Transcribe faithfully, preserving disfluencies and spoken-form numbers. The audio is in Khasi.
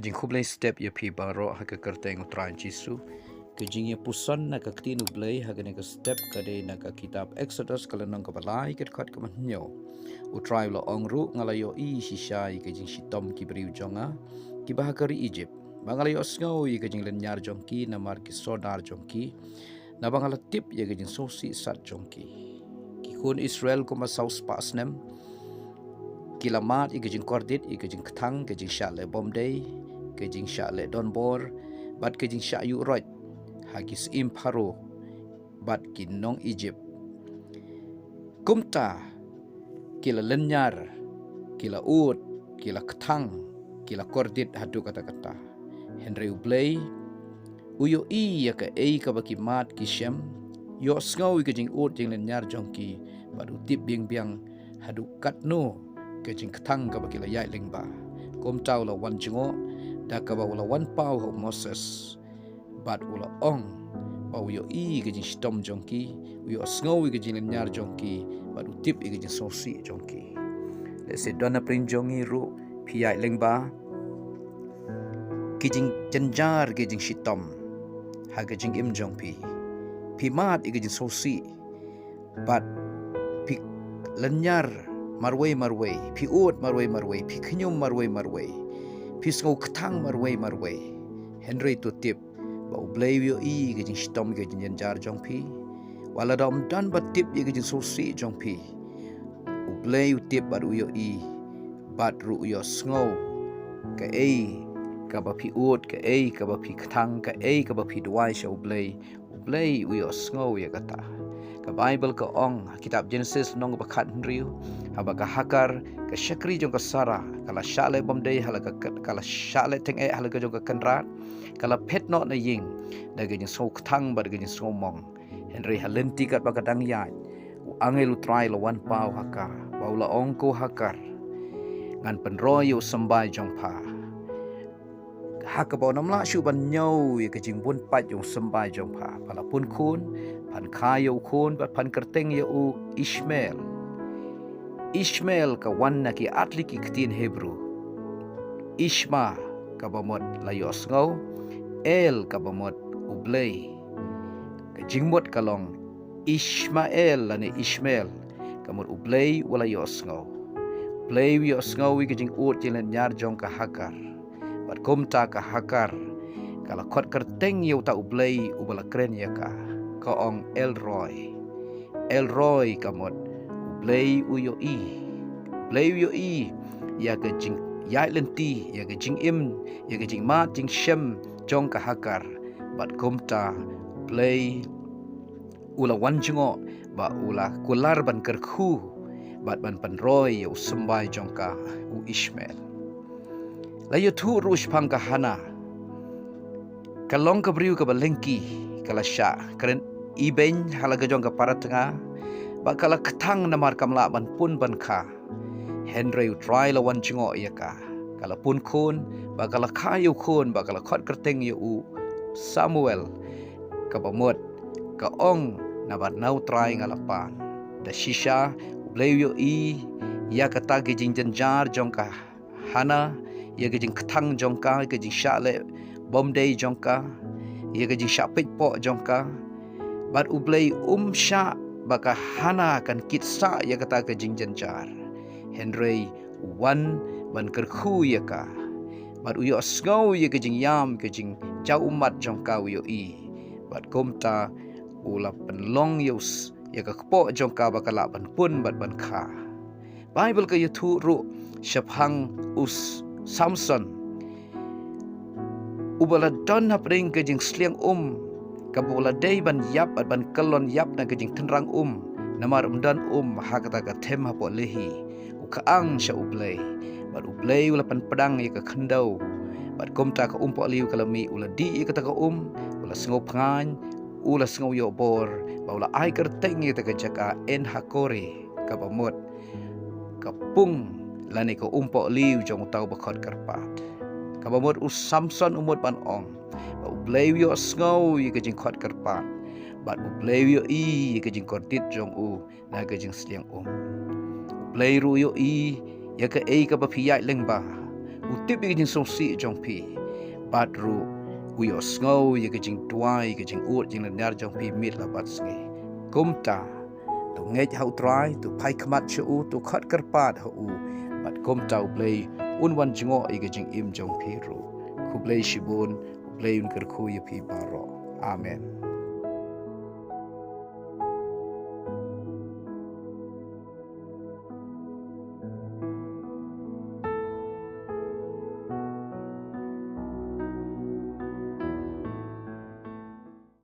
Jingkhublei step ïa phi baroh ha ka kyrteng U Trai Jisu. Ka jingïapuson na ka ktien U Blei ha kane ka step ka dei na ka kitab Exodus ka lynnong kaba lai ka dkhot kaba hynñiew. U Trai u la ong ruh, nga la ïohi shisha ïa ka jingshitom ki briew jong nga kiba ha ka ri Egypt, ba nga la ïohsngew ïa ka jinglynñiar jong ki namar ki sordar jong ki, naba nga la tip ïa ka jingsngewsih sat jong ki. Ki khun Israel kumba saw spah snem ki la mad ïa ka jingkordit, ïa ka jingkthang, ka jingshah leh bym dei, ka jingshah leh donbor, bad ka jingshah ïuh roit ha ki syiem Pharaoh bad ki nong Egypt. Kumta ki la lynñiar, ki la ud, ki la kthang, ki la kordit haduh katta katta. Hynrei U Blei u ïohi ïa kaei kaba ki mad ki shem, ïohsngew ïa ka jingud jinglynñiar jong ki, bad u tip biang biang haduh katno ka jingkthang kaba ki la ïaid lyngba. Kumta u la wan jngoh da kaba u la wan paw ha u Moses, bad u la ong ba u ïohi ïa ka jingshitom jong ki, u ïohsngew ïa ka jinglynñiar jong ki, bad u tip ïa ka jingsngewsih jong ki. Lehse don na pdeng jong ngi ruh phi ïaid lyngba ki jingjynjar, ki jingshitom ha ka jingim jong phi. Phi mad ïa ka jingsngewsih, bad phi lynñiar marwei marwei, phi ud marwei marwei, phi khñium marwei marwei, phi sngew kthang marwei marwei. Hynrei to tip ba U Blei u ïohi ïa ka jingshitom, ka jingjynjar jong phi. Wat la da ym don ba tip ïa ka jingsngewsih jong phi, U Blei u tip bad u ïohi, bad ruh u ïohsngew kaei kaba phi ud, kaei kaba phi kthang, kaei kaba phi duwai sha U Blei. U Blei u ïohsngew ïa kata. Ka Baibl ka ong ha kitab Genesis lynnong ba khathynriew, haba ka Hagar, ka shakri jong ka Sara, ka la shah leh bym dei, ha la ka, ka la shah leh tyngeh ha la ka jong ka kynrad, ka la phet noh na ïing da ka jingsngew kthang bad da ka jingsngew mong. Hynrei ha lynti katba ka dang ïaid, u angel U Trai u la wan paw ha ka, ba u la ong, ko Hagar, ngan pynroi ïa u symbai jong pha, ha kaba un ym lah shuh ban ñiew ïa ka jingbun pait jong u symbai jong pha. Pha la pun khun, phan kha ïa u khun, bad phan kyrteng ïa u Ishmael. Ishmael ka wan na ki artylli ki ktien Hebru. Ishma kaba mut la ïohsngew, El kaba mut U Blei. Ka jingmut ka long Ishmael lane Ishmael, ka mut U Blei u la ïohsngew. U Blei u ïohsngew ïa ka jingud jinglynñiar jong ka Hagar. Bad kumta ka Hagar ka la khot kyrteng ïa uta U Blei uba la kren ïa ka, ka ong, El Roi. El Roi ka mut U Blei u ïohi. U Blei u ïohi ïa ka jingïaid lynti, ïa ka jingim, ïa ka jingmad jingshem jong ka Hagar. Bad kumta U Blei u la wan jngoh, ba u la kular ban kyrkhu bad ban pynroi ïa u symbai jong ka, u Ishmael. La ïathuh ruh shaphang ka Hana. Ka long ka briew kaba lyngkhi, ka la shah kren ibeiñ ha la ka jong ka para tnga, bad ka la kthang namar kam lah ban pun ban kha. Hynrei U Trai la wan jngoh ïa ka. Ka la pun khun, bad ka la kha ïa u khun, bad ka la khot kyrteng ïa u Samuel, kaba mut, ka ong, naba na U Trai nga la pan. Da shisha U Blei u ïohi ïa kata ka jingjynjar jong ka Hana, ïa ka jingkthang jong ka, ïa ka jingshah leh bym dei jong ka, ïa ka jingshah peit poh jong ka. Bad U Blei um shah ba ka Hana kan kit sah ïa kata ka jingjynjar. Hynrei u wan ban kyrkhu ïa ka. Bad u ïohsngew ïa ka jingïam, ka jingjaw ummat jong ka u ïohi. Bad kumta u la pynlong ïa u s-, ïa ka kpoh jong ka ba ka lah ban pun bad ban kha. Baibl ka ïathuh ruh shaphang u S-, Samson, uba la don hapdeng ka jingsliang um, kaba u la dei ban ïap bad ban kyllon ïap na ka jingtynrang um, namar um don um ha kata ka them hapoh Lehi. U kyang sha U Blei, bad U Blei u la pynpdang ïa ka khyndew. Bad kumta ka um pohliew ka la mih, u la dih ïa kata ka um, u la sngew pyngain, u la sngew ïoh bor, bad u la ai kyrteng ïa kata ka jaka En-hakkore, kaba mut, ka pung lane ka um pohliew jong uta uba khot kyrpad. Kaba mut u Samson u mut ban ong ba U Blei u ïohsngew ïa ka jingkhot kyrpad, bad U Blei u ïohi ïa ka jingkordit jong u na ka jingsliang um. U Blei ruh u ïohi ïa kaei kaba phi ïaid lyngba. U u tip ïa ka jingsngewsih jong phi. Bad ruh u ïohsngew ïa ka jingduwai, ïa ka jingud, jinglynñiar jong phi miet la bad sngi. Kumta to ngeit ha U Trai, to phai khmat sha u, to khot kyrpad ha u. Bad kumta U Blei un wan jngoh ïa ka jingim jong phi ruh. Khublei shibun, U Blei un kyrkhu ïa phi baroh. Amen.